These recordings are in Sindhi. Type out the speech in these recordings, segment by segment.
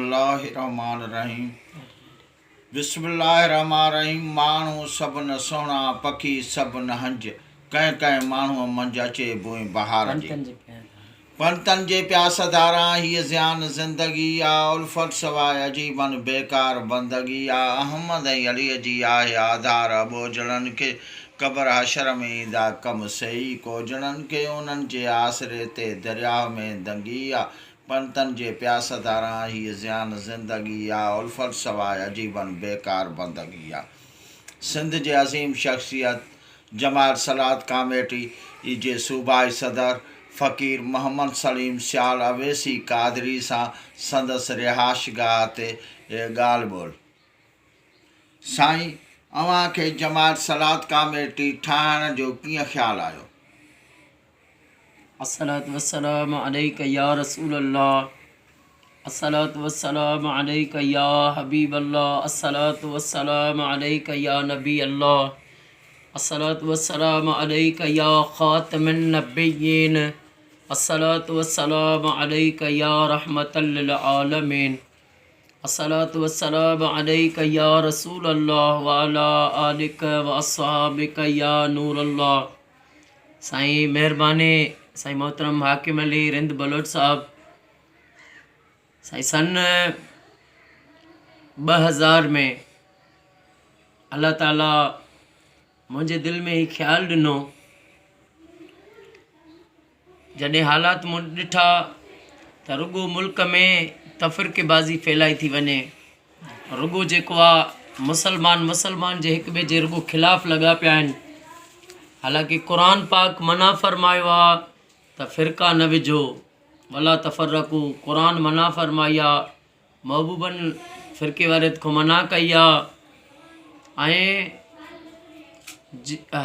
الله الرحمٰن الرحيم بسم الله الرحمٰن الرحيم ماڻهو سڀ نه سهڻا پکي سڀ نه هنج ڪنهن ڪنهن ماڻهوء منجهه اچي بوئين بهار جي پنتن جي پياس ڌاران هيء زيان زندگي آ الفت سواء عجيبن بيڪار بندگي آ احمد ۽ عليء جي آهي آڌار اٻوجهڙن کي قبر حشر ۾ ايندا ڪم سيئي ڪوجهڙن کي انهن جي آسري تي درياهه ۾ دنگي آ پنتن جي پياس ڌاران هيء زيان زندگي آ، الفت سواء عجيبن بيڪار بندگي آ. سنڌ جي عظيم شخصيت جماعت صلات ڪاميٽي جي صوبائي صدر فقير محمد سليم سيال اويسي قادري سان سندس رهائشگاهه تي ڳالهه ٻولهه. سائين اوهان کي جماعت صلات ڪاميٽي ٺاهڻ جو ڪيئن خيال آيو؟ الصلوة والسلام عليک يا رسول الله الصلوة والسلام عليک يا حبيب الله الصلوة والسلام عليک يا نبي الله الصلوة والسلام عليک يا خاتم النبيين الصلوة والسلام عليک يا رحمة للعالمين الصلوة والسلام عليک يا رسول الله وعلى آلک واصحابک يا نور الله سائين مهرباني سائين محترم حاڪم علي رند بلوچ صاحب سائين سن 2000 ۾ الله تعالي منهنجي دل ۾ هي خيال ڏنو جڏهن حالات مون ڏٺا ته رڳو ملڪ ۾ تفرقي بازي ڦهلائي ٿي وڃي، رڳو جيڪو آ مسلمان مسلمان جي هڪ ٻئي جي رڳو خلاف لڳا پيا آهن، حالانڪه قرآن پاڪ منع فرمايو آ ته فرقا نه وجهو، ولا تفرقو، قرآن منع فرمائي آ محبوبن فرقيواريت کان منع ڪئي آ ۽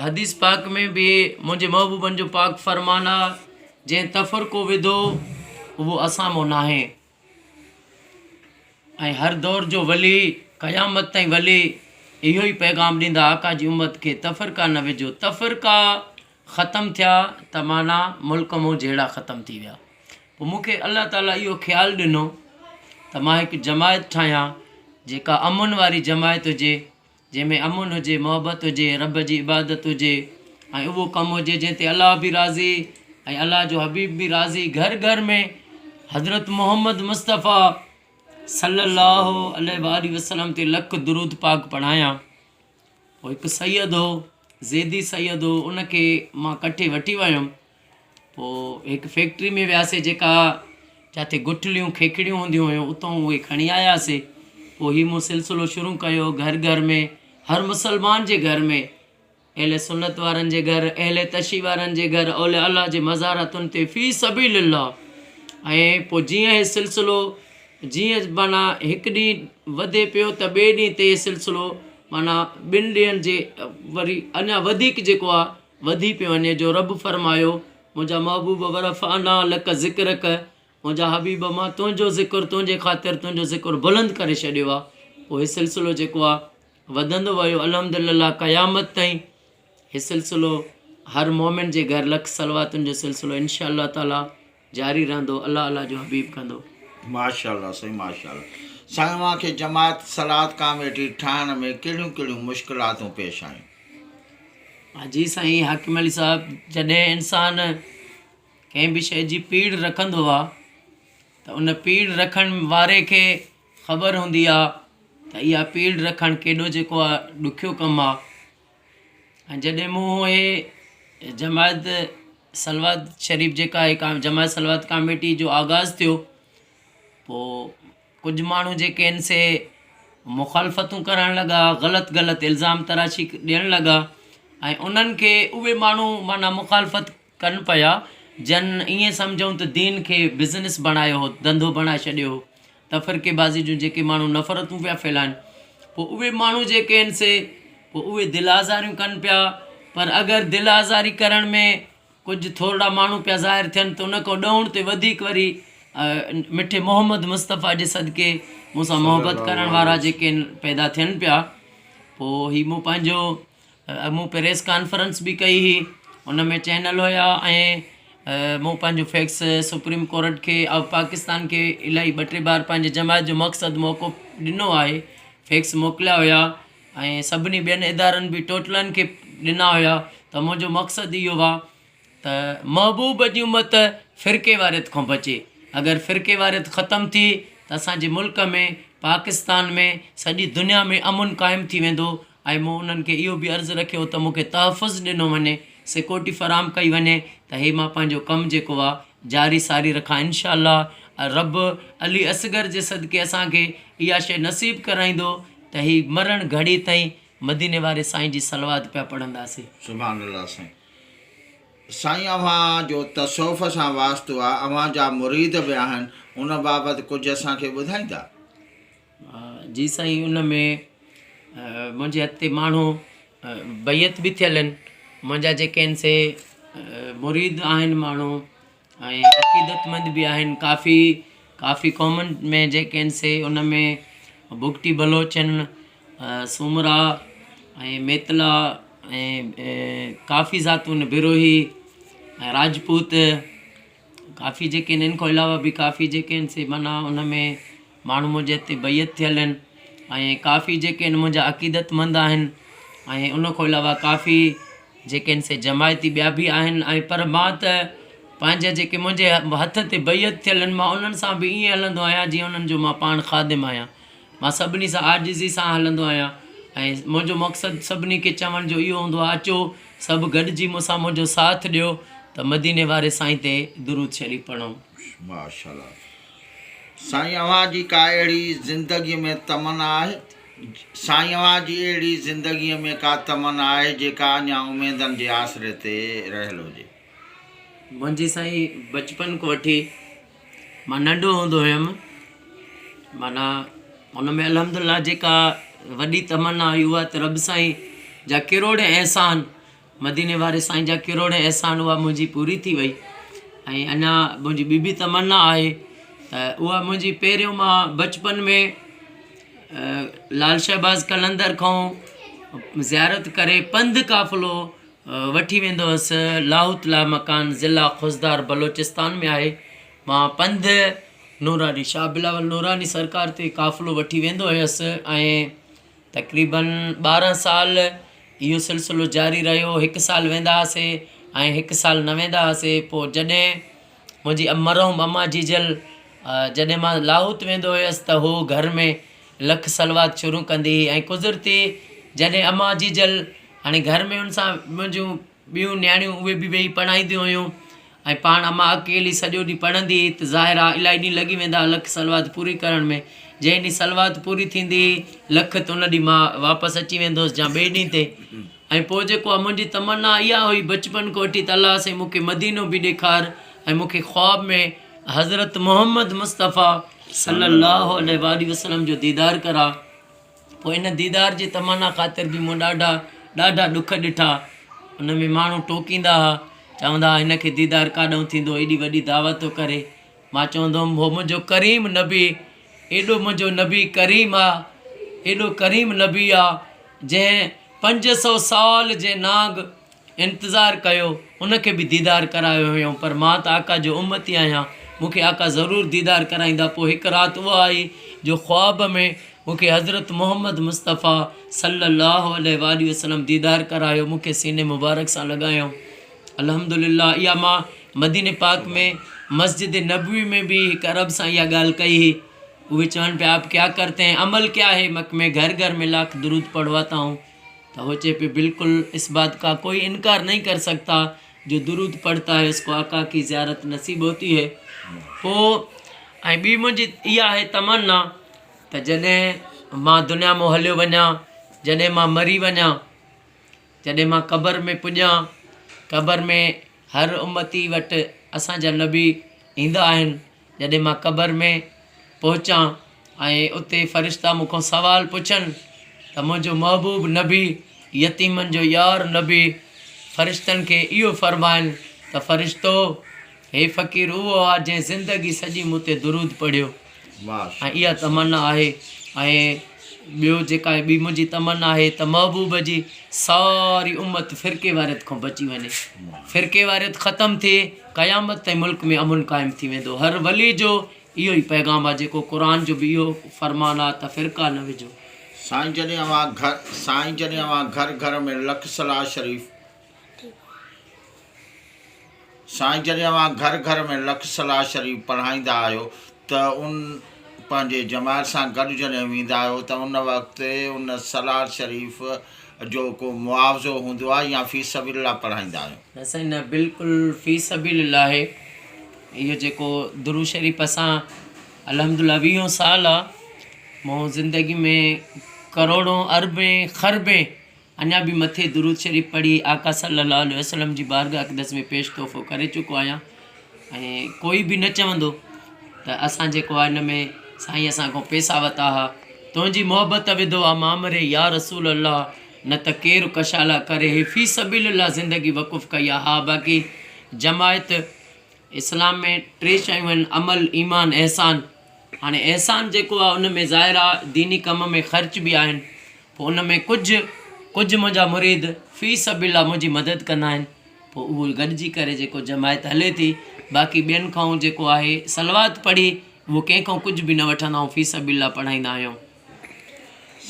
حديث پاڪ ۾ به منهنجي محبوبن جو پاڪ فرمان آ جنهن تفرقو وڌو اهو اسان مون ناهي ۽ هر دور جو ولي قيامت تائين ولي اهو ئي پيغام ڏيندا آقا جي امت کي تفرقا نه وجهو تفرقا ختم ٿيا ته معنيٰ ملڪ مون جهيڙا ختم ٿي ويا. پوء مون کي الله تعاليٰ اهو خيال ڏنو ته مان هڪ جماعت ٺاهيان جيڪا امن واري جماعت هجي، جنهن ۾ امن هجي، محبت هجي، رب جي عبادت هجي ۽ اهو ڪم هجي جنهن تي الله به راضي ۽ الله جو حبيب به راضي گهر گهر ۾ حضرت محمد مصطفيٰ صلي الله عليه واٰله وسلم تي لک درود پاڪ پڙهايان. پوء هڪ سيد هو، زيدي سيد هو، ان کي مان ڪٺي وٺي ويم. پوء هڪ فيڪٽري ۾ وياسي جيڪا جاتي گٺليون کيکڙيون هونديون هيون اتان اهي کڻي آياسي. پوء هي مون سلسلو شروع ڪيو گهر گهر ۾ هر مسلمان جي گهر ۾ اهل سنت وارن جي گهر، اهل تشيع وارن جي گهر، اولياء الله جي مزاراتن تي في سبيل الله ۽ پوء جيئن هي سلسلو جيئن معنيٰ هڪ ڏينهن وڌي پيو ته ٻئي ڏينهن تي هي سلسلو معنيٰ ٻن ڏينهن جي وري اڃا وڌيڪ جيڪو آهي وڌي پيو وڃي جو رب فرمايو منهنجا محبوب ورفعنا لڪ ذڪرڪ منهنجا حبيب مان تنهنجو ذڪر تنهنجي خاطر تنهنجو ذڪر بلند ڪري ڇڏيو آهي پوء هي سلسلو جيڪو آهي وڌندو ويو الحمدلله قيامت تائين هي سلسلو هر مومن جي گهر لک صلواتن جو سلسلو انشاء الله تعالي جاري رهندو الله الله جو حبيب ڪندو. ماشاءالله سائين ماشاءالله سائين اوهان کي جماعت صلات ڪاميٽي ٺاهڻ ۾ ڪهڙيون ڪهڙيون مشڪلاتون پيش آيون. جي سائين حاڪم علي صاحب جڏهن انسان ڪنهن به شيء جي پيڙ رکندو آ ته ان پيڙ رکڻ واري کي خبر هوندي آ ته اها پيڙ رکڻ ڪيڏو جيڪو آ ڏکيو ڪم آ ۽ جڏهن مون اهي جماعت صلوات شريف جيڪا آهي جماعت صلوات ڪاميٽي جو آغاز ٿيو پوء ڪجهه ماڻهو جيڪي آهن سي مخالفتون ڪرڻ لڳا غلط غلط الزام تراشي ڏيڻ لڳا ۽ انهن کي اهي ماڻهو معنيٰ مخالفت ڪن پيا جن ائين سمجهون ته دين کي بزنس بڻايو هو ڌنڌو بڻائي ڇڏيو هو تفرقي بازي جون جيڪي ماڻهو نفرتون پيا ڦهلائن پوء اهي ماڻهو جيڪي آهن سي پوء اهي دل آزاريون ڪن پيا پر اگر دل آزاري ڪرڻ ۾ ڪجهه ٿورڙا ماڻهو پيا ظاهر ٿين ته ان کان ڏهوڻ تي وڌيڪ وري مٺي محمد مصطفيٰ جي صدقي مون سان محبت ڪرڻ وارا جيڪي آهن پيدا ٿين پيا پوء هي مون پنهنجو مون پريس ڪانفرنس به ڪئي هئي ان ۾ چينل هيا ۽ مون پنهنجو فيڪس سپريم ڪورٽ کي آف پاڪستان کي الائي ٻه ٽي بار پنهنجي جماعت جو مقصد موقف ڏنو آهي فيڪس موڪليا هيا ۽ سڀني ٻين ادارن به ٽوٽلن کي ڏنا هيا ته منهنجو مقصد اهو آ ته محبوب جي امت فرقيواريت کان بچي اگر فرقيواريت ختم ٿي ته اسان جي ملڪ ۾ پاڪستان ۾ سڄي دنيا ۾ امن قائم ٿي ويندو ۽ مون انهن کي اهو به عرض رکيو ته مون کي تحفظ ڏنو وڃي سيڪورٽي فراهم ڪئي وڃي ته هي مان پنهنجو ڪم جيڪو آ جاري ساري رکان انشاء الله رب علي اصغر جي صدقي اسان کي اها شيء نصيب ڪرائيندو ته هي مرڻ گهڙي تائين مديني واري سائين جي صلوات پيا پڙهنداسين. سبحان الله سائين. سائين اوهان جو تصوف سان واسطو آ اوهان جا مريد به آهن ان بابت ڪجهه اسان کي ٻڌائيندا. جي سائين ان ۾ منهنجي هٿ تي ماڻهو بيعت به ٿيل آهن منهنجا جيڪي آهن سي مريد آهن ماڻهو ۽ عقيدتمند به آهن ڪافي ڪافي قومن ۾ جيڪي آهن سي ان ۾ بگٽي بلوچ آهن سومرا ۽ ميتلا ۽ ڪافي ذاتون بروهي ۽ راجپوت ڪافي جيڪي آهن ان کان علاوه به ڪافي جيڪي آهن سي معنيٰ ان ۾ ماڻهو منهنجي هتي بيعت ٿيل آهن ۽ ڪافي جيڪي آهن منهنجا عقيدتمند آهن ۽ ان کان علاوه ڪافي جيڪي آهن سي جماعتي ٻيا به آهن ۽ پر مان ته پنهنجا جيڪي منهنجي هٿ تي بيعت ٿيل آهن مان انهن سان به ائين هلندو آهيان جيئن انهن جو مان پاڻ خادم آهيان مان سڀني سان عاجزي سان هلندو آهيان ۽ منهنجو مقصد سڀني کي چوڻ جو اهو هوندو آهي اچو سڀ گڏجي مون سان منهنجو ساٿ ڏيو ته مديني واري سائين تي درود شريف پڙهون. ماشاءالله سائين اوهان جي ڪا اهڙي زندگي ۾ تمنا آهي؟ سائين اوهان جي اهڙي زندگي ۾ ڪا تمنا آهي جيڪا اڃا اميدن جي آسري تي رهيل هجي؟ منهنجي سائين بچپن کان وٺي مان ننڍو هوندو هيم معنيٰ ان ۾ الحمد لله جيڪا وڏي تمنا هئي اها ته رب سائين جا ڪروڙين احسان مديني واري سائين جا ڪروڙين احسان اها منهنجي پوري ٿي وئي ۽ اڃا منهنجي ٻي به تمنا آهي ته اها منهنجي پهريون مان بچپن ۾ لال شهباز قلندر کان زيارت ڪري پنڌ قافلو وٺي ويندو هوس لاهوت لا مڪان ضلع خضدار بلوچستان ۾ آهي مان پنڌ نوراني شاهه بلاول نوراني سرڪار تي قافلو وٺي ويندو هيس ۽ تقريبن 12 سال اهو سلسلو جاري رهيو هڪ سال ويندا هئاسي ۽ هڪ سال نه ويندا هئاسي پوء جڏهن منهنجي مرحوم اما جيجل جڏهن مان لاهوت ويندو هيس ته هو گهر ۾ لک صلوات شروع ڪندي هئي ۽ قدرتي جڏهن اما جيجل هاڻي گهر ۾ ان سان منهنجون ٻيون نياڻيون اهي به ويهي پڙهائينديون هيون ۽ پاڻ امان اڪيلي سڄو ڏينهن پڙهندي هئي ته ظاهر آ الائي ڏينهن لڳي ويندا ها لک صلوات پوري ڪرڻ ۾ جنهن ڏينهن صلوات پوري ٿيندي هئي لک ته ان ڏينهن مان واپس اچي ويندو هوس جا ٻئي ڏينهن تي ۽ پوء جيڪو آ منهنجي تمنا اها هئي بچپن کان وٺي ته الله سائين مون کي مدينو به ڏيکار ۽ مون کي خواب ۾ حضرت محمد مصطفيٰ صلي الله عليه واٰله وسلم جو ديدار ڪراء. پوء ان ديدار جي تمنا خاطر به مون ڏاڍا ڏاڍا ڏک ڏٺا. ان ۾ ماڻهو ٽوڪيندا ها، چوندا ها هن کي ديدار ڪاڏئون ٿيندو، ايڏي وڏي دعوت ٿو ڪري. مان چوندو هوم هو منهنجو ڪريم نبي، ايڏو منهنجو نبي ڪريم آ، ايڏو ڪريم نبي آ، جنهن 500 سال جي نانگ انتظار ڪيو، ان کي به ديدار ڪرايو هيائون، پر مان ته آقا جو امتي آهيان، مون کي آقا ضرور ديدار ڪرائيندا. پوء هڪ رات اها آئي جو خواب ۾ مون کي حضرت محمد مصطفيٰ صلّي اللّٰه عليه واٰله وسلّم ديدار ڪرايو، مون کي سيني مبارڪ سان لڳايائون. الحمد لله اها مان مديني پاڪ ۾ مسجد نبوي ۾ به هڪ عرب سان اها ڳالهه ڪئي هئي، اهي چون پيا آپ ڪيا ڪرتي هين، عمل ڪيا هي، مڪ مين گهر گهر ۾ لاک درود پڙهواتا هون. ته هو چئي پيو بلڪل اس بات ڪا ڪوئي انڪار نهين ڪر سڪتا جو درود پڙهتا هي اس ڪو آقا ڪي زيارت نصيب هوتي هي پوء ۽ ٻي منهنجي اها آهي تمنا ته جڏهن مان دنيا مان هليو وڃان جڏهن مان مري وڃان جڏهن مان قبر ۾ پڄان قبر ۾ هر امتي وٽ اسان جا نبي ايندا آهن جڏهن مان قبر ۾ پهچان ۽ اتي فرشتا مون کان سوال پڇن ته منهنجو محبوب نبي، يتيمن جو يار نبي فرشتن کي اهو فرمائن ته فرشتو! هي فقير اهو آ جنهن زندگي سڄي مون تي درود پڙهيو ۽ اها تمنا آهي ۽ ٻيو جيڪا ٻي منهنجي تمنا آهي ته محبوب جي ساري امت فرقيواريت کان بچي وڃي. فرقيواريت ختم ٿئي قيامت تائين ملڪ ۾ امن قائم ٿي ويندو. هر ولي جو اهو ئي پيغام آهي جيڪو قرآن جو به اهو فرمان آهي ته فرقا نه وجهو. سائين جڏهن اوهان گهر سائين جڏهن اوهان گهر گهر ۾ لک صلاح شريف سائين جڏهن اوهان گهر گهر ۾ لک صلاح شريف پڙهائيندا آهيو ته ان پنهنجي جماعت سان گڏ جڏهن ويندا آهيو ته ان وقت ان صلاح شريف جو ڪو معاوضو هوندو آهي يا في سبيل الله پڙهائيندا آهيو؟ نه سائين نه بلڪل في سبيل الله آهي اهو جيڪو درود شريف اسان الحمدلله ويهون سال آ مون زندگي ۾ ڪروڙون اربين خربين اڃا به مٿي درود شريف پڙهي آقا صلي الله عليه وسلم جي بارگاھ اقدس ۾ پيش تحفو ڪري چڪو آهيان ۽ ڪوئي به نه چوندو ته اسان جيڪو آهي ان ۾ سائين اسان کان پيسا وتا ها تنهنجي محبت وڌو آ مامري يا رسول الله نه ته ڪير ڪشالا ڪري هي في سبيل الله زندگي وقف ڪئي آ ها باقي جماعت اسلام ۾ ٽي شيون آهن عمل ايمان احسان هاڻي احسان جيڪو آ ان ۾ ظاهر آ ديني ڪم ۾ خرچ به آهن پوء ان ۾ ڪجهه ڪجهه منهنجا مريد في سبيل الله منهنجي مدد ڪندا آهن پوء اهو گڏجي ڪري جيڪو جماعت هلي ٿي باقي ٻين کان جيڪو آهي صلوات پڙهي اهو ڪنهن کان ڪجهه به نه وٺندا آهيون في سبيل الله پڙهائيندا آهيون.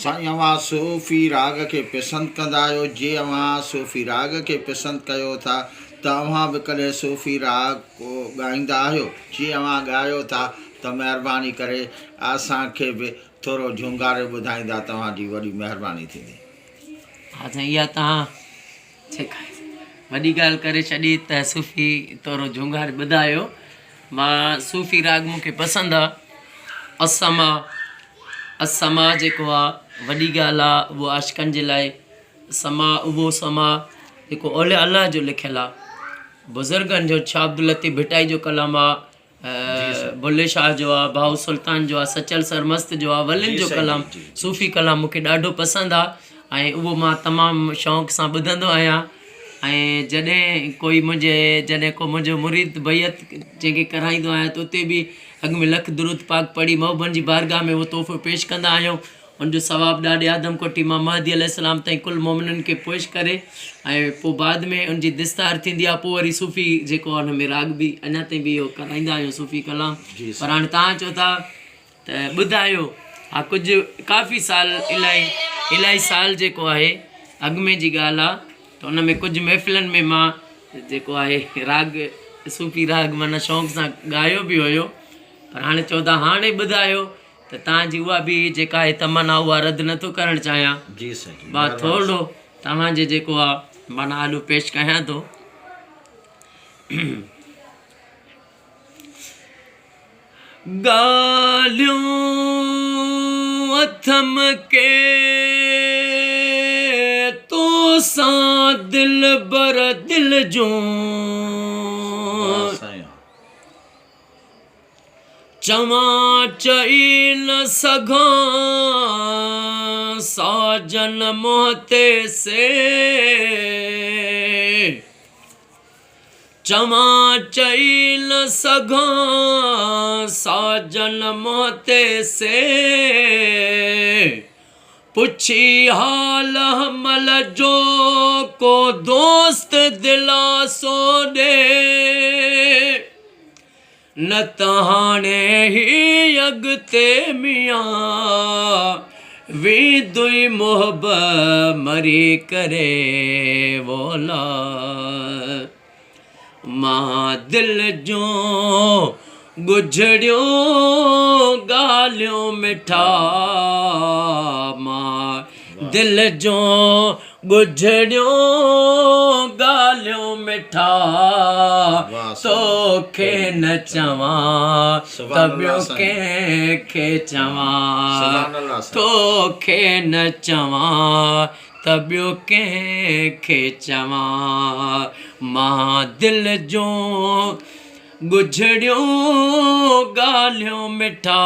سائين اوهان صوفي راڳ کي پسند ڪندا آهيو جي اوهان صوفي راڳ کي پسند ڪيو ٿا ته اوهان به ڪڏهن صوفي راڳ ڪو ڳائيندا آهيو جي اوهان ڳايو ٿا ته مهرباني ڪري اسان کي به ٿورو جهونگاري ٻڌائيندا توهان جي وڏي مهرباني ٿيندي. ها سائين اها توهان جيڪا وڏي ڳالهه ڪري ڇڏي ته صوفي ٿورو جهونگاري ٻڌايو مان صوفي راڳ مون کي پسند آ السما السما جيڪو آ وڏي ڳالهه آ اهو عاشقن جي لاء سما اهو سما جيڪو اولياء الله جو لکيل آ بزرگن جو شاهه عبداللطيف ڀٽائي جو ڪلام آ بلي شاهه جو آ، باهو سلطان جو آ، سچل سرمست جو آ، ولين جو ڪلام، صوفي ڪلام مون کي ڏاڍو پسند آ ۽ اهو مان تمام شوق سان ٻڌندو آهيان ۽ جڏهن ڪوئي منهنجي جڏهن ڪو منهنجو مريد بيعت جنهن کي ڪرائيندو آهيان ته اتي به اڳ ۾ لک درود پاڪ پڙهي محبوبن جي بارگاهه ۾ اهو تحفو پيش ڪندا آهيون ان جو ثواب ڏاڏي آدم ڪوٺي مان مهدي عليه السلام تائين ڪل مؤمنن کي پيش ڪري ۽ پوء بعد ۾ ان جي دستار ٿيندي آهي پوء وري صوفي جيڪو آهي ان ۾ راڳ به اڃا تائين به اهو ڪرائيندا آهيون صوفي ڪلام پر هاڻي توهان چئو ٿا ته ٻڌايو ها ڪجهه ڪافي سال الاهي الاهي سال جيڪو آهي اڳ ۾ جي ڳالهه آهي ته ان ۾ ڪجهه محفلن ۾ مان جيڪو آهي راڳ صوفي راڳ معنيٰ شوق سان ڳايو به هيو پر هاڻي چئو ٿا هاڻي ٻڌايو ته توهان جي اها به جيڪا آهي تمنا اها رد نه ٿو ڪرڻ چاهيان. جي سائين مان ٿورڙو توهان جي جيڪو آ معنيٰ آڏو پيش ڪيان ٿو. ڳالهيون اٿم ڪي توسان دلبر دل جون. چوان چئي نه سگهان ساجن منهن تي سي چوان چئي نه سگهان ساجن منهن تي سي پڇي حال حمل جو ڪو دوست دلاسو ڏي. نه ته هاڻي هي اڳتي ميان ويندو ئي محب مري ڪري وولا مان دل جون ڳجهڙيون ڳالهيون مٺا مان دل جون ڳجهڙيون ڳالهيون مٺا توکي نه چوان ته ٻيو ڪنهن کي چوان توکي نه چوان ته ٻيو ڪنهن کي چوان مان دل جون ڳجهڙيون ڳالهيون مٺا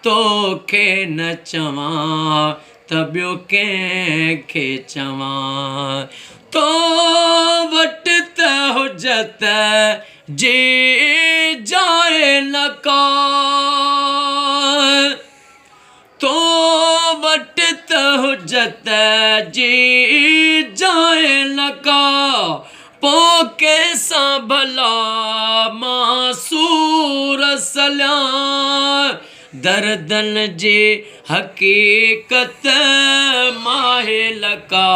توکي نه چوان ته ٻيو ڪنهن کي چوان تو وٽ ته حجت جي جاء نه ڪا تو. عزت جي جاء نه ڪا، پو ڪنهن سان ڀلا مان سور سليان. دردن جي حقيقت ماهي لڪا،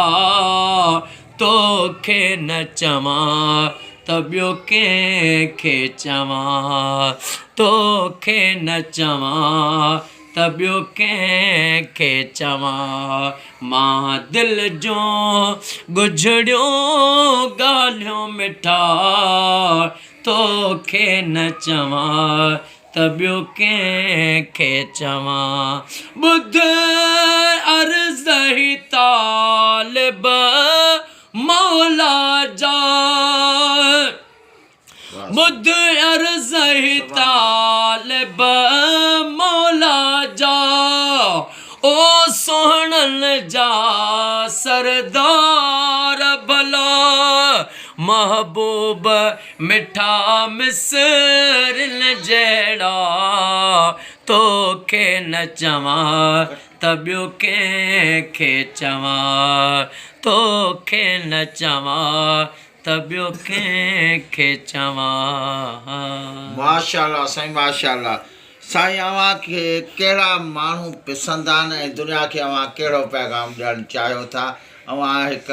توکي نه چوان ته ٻيو ڪنهن کي چوان، توکي نه چوان ته ٻيو ڪنهن کي چوان. مان دل جون ڳجهڙيون ڳالهيون مٺا، توکي نه چوان ته ٻيو ڪنهن کي چوان. ٻڌ عرض هي طالب مولا جا، ٻڌ عرض هي طالب مولا جا، او سهڻن جا سردار ڀلا، محبوب مٺا مصرين جهڙا، توکي نه چوان ته ٻيو ڪنهن کي چوان، توکي نه چوان ته ٻيو ڪنهن کي چوان. ماشاءالله سائين ماشاءالله سائين اوهان کي ڪهڙا ماڻهو پسند آهن ۽ دنيا کي اوهان ڪهڙو پيغام ڏيڻ چاهيو ٿا اوهان هڪ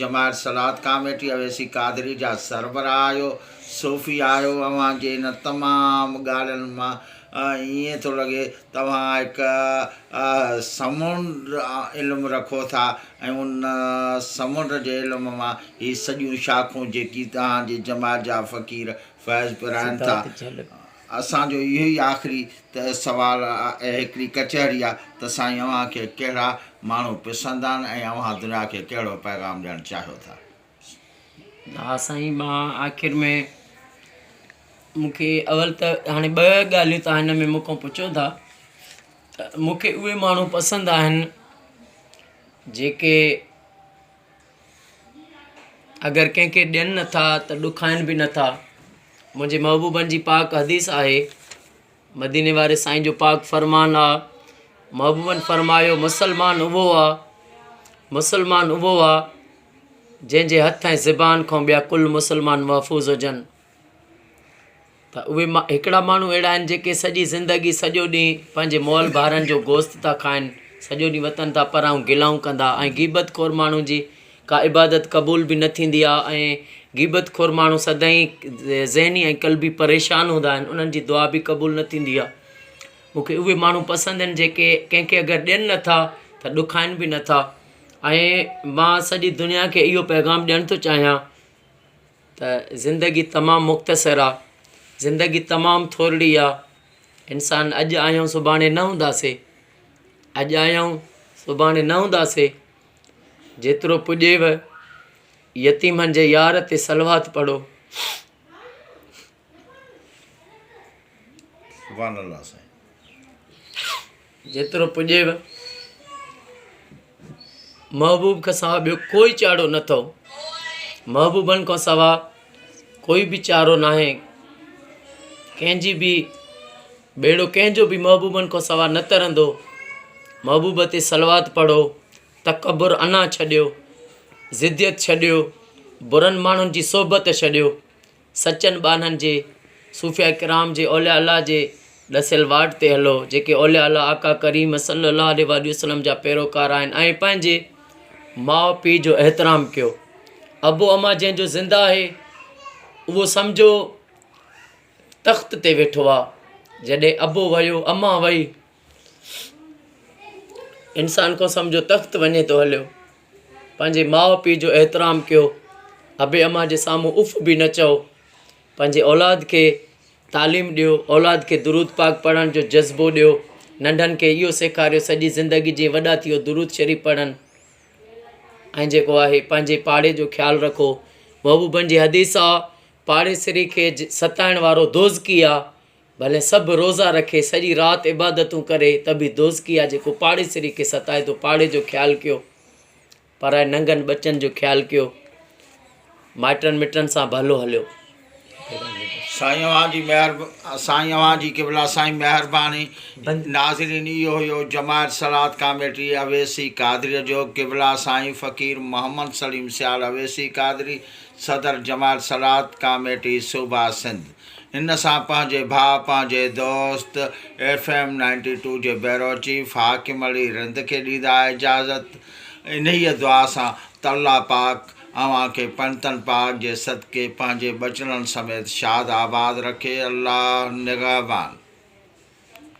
جماعت صلوات ڪاميٽي اويسي قادري جا سربراهه آهيو، صوفي آهيو، اوهان جي ان تمام ڳالهين مان ائين ٿو لڳي ته اوهان هڪ سمنڊ علم رکو ٿا ۽ ان سمنڊ جي علم مان هي سڄيون شاخون جيڪي توهان جي جماعت جا فقير فيض پرائن ٿا. اسان جو اهو ئي آخري ته سوال ۽ هڪڙي ڪچهري آ ته سائين اوهان کي ڪهڙا ماڻهو پسند آهن ۽ اوهان دنيا کي ڪهڙو پيغام ڏيڻ چاهيو ٿا؟ ها سائين مان آخر ۾ مون کي اول ته هاڻي ٻه ڳالهيون تان هن ۾ مون کان پڇو ٿا ته مون کي اهي ماڻهو پسند آهن جيڪي اگر ڪنهن کي ڏين نٿا ته ڏکائن به نٿا. منهنجي محبوبن جي پاڪ حديث آهي، مديني واري سائين جو پاڪ فرمان آ، محبوبن فرمايو مسلمان اهو آ، مسلمان اهو آ جنهن جي هٿ ۽ زبان کان ٻيا ڪل مسلمان محفوظ هجن. ته اهي هڪڙا ماڻهو اهڙا آهن جيڪي سڄي زندگي سڄو ڏينهن پنهنجي مئل ڀائرن جو گوشت ٿا کائن، سڄو ڏينهن وتن ٿا پرائون گلائون ڪندا ۽ غيبت خور ماڻهو جي ڪا عبادت قبول به نه ٿيندي آهي ۽ غيبت خور ماڻهو سدائين ذهني ۽ قلبي پريشان هوندا آهن انهن جي دعا به قبول نه ٿيندي آهي. مون کي اهي ماڻهو پسند آهن جيڪي ڪنهن کي اگر ڏين نٿا ته ڏکائن به نٿا ۽ مان سڄي دنيا کي اهو پيغام ڏيڻ ٿو چاهيان ته زندگي تمام مختصر آ، زندگي تمام ٿورڙي آ، انسان اڄ آهيون سڀاڻي نه هونداسي، اڄ آهيون سڀاڻي نه هونداسي، جيترو پڄيو يتيمن جي يار تي صلوات پڙهو. سبحان الله سائين. جيترو پڄيو محبوب کان سوا ٻيو ڪوئي چاڙهو نه اٿو. محبوبن کان سوا ڪوئي به چارو ناهي. ڪنهن جي به ٻيڙو ڪنهن جو به محبوبن کان سوا نه ترندو. محبوب تي صلوات پڙهو، تڪبر انا ڇڏيو، ضديت ڇڏيو، برن ماڻهن جي صحبت ڇڏيو. سچن ٻانهن جي، صوفياء ڪرام جي، اولياء الله جي ڏسيل واٽ تي هلو، جيڪي اولياء الله آقا ڪريم صلّي الله عليه واٰله وسلّم جا پيروڪار آهن ۽ پنهنجي ماء پيء جو احترام ڪيو. ابو امان جنهن جو زنده آهي اهو سمجهو تخت تي ويٺو آ، جڏهن ابو ويو امان وئي انسان کان سمجهو تخت وڃي ٿو هليو. پنهنجي ماء پيء جو احترام ڪيو، ابي امان جي سامهون اف به نه چئو، پنهنجي اولاد کي تعليم ڏيو، اولاد کي درود پاڪ پڙهڻ جو جذبو ڏيو، ننڍن کي اهو سيکاريو سڄي زندگي جيئن وڏا ٿيو درود شريف پڙهن ۽ جيڪو آهي پنهنجي پاڙي جو خيال رکو، محبوبن جي حديث آ پاڙيسري کي ستائڻ وارو دوزخي آ، ڀلي سڀ روزا رکي سڄي رات عبادتون ڪري ته به دوزخي آ جيڪو پاڙيسري کي ستائي ٿو پاڙي جو خيال ڪيو پرائي ننگن ٻچن جو خيال ڪيو مائٽن مٽن سان ڀلو هليو. سائين اوهان جي مهر سائين اوهان جي قبلا سائين مهرباني ناظرين اهو هيو جماعت صلات ڪاميٽي اويسي قادري جو قبلا سائين فقير محمد سليم سيال اويسي قادري صدر جماعت صلات ڪاميٽي صوبه سنڌ ان سان پنهنجي ڀاء پنهنجي دوست ايف ايم نائنٽي ٽو جي بيرو چيف حاڪم علي رند کي ڏيندا اجازت انهيء دعا سان ته الله پاڪ اوهان کي پنجتن پاڪ جي صدقي پنهنجي ٻچڙن سميت شاد آباد رکي الله نگهبان.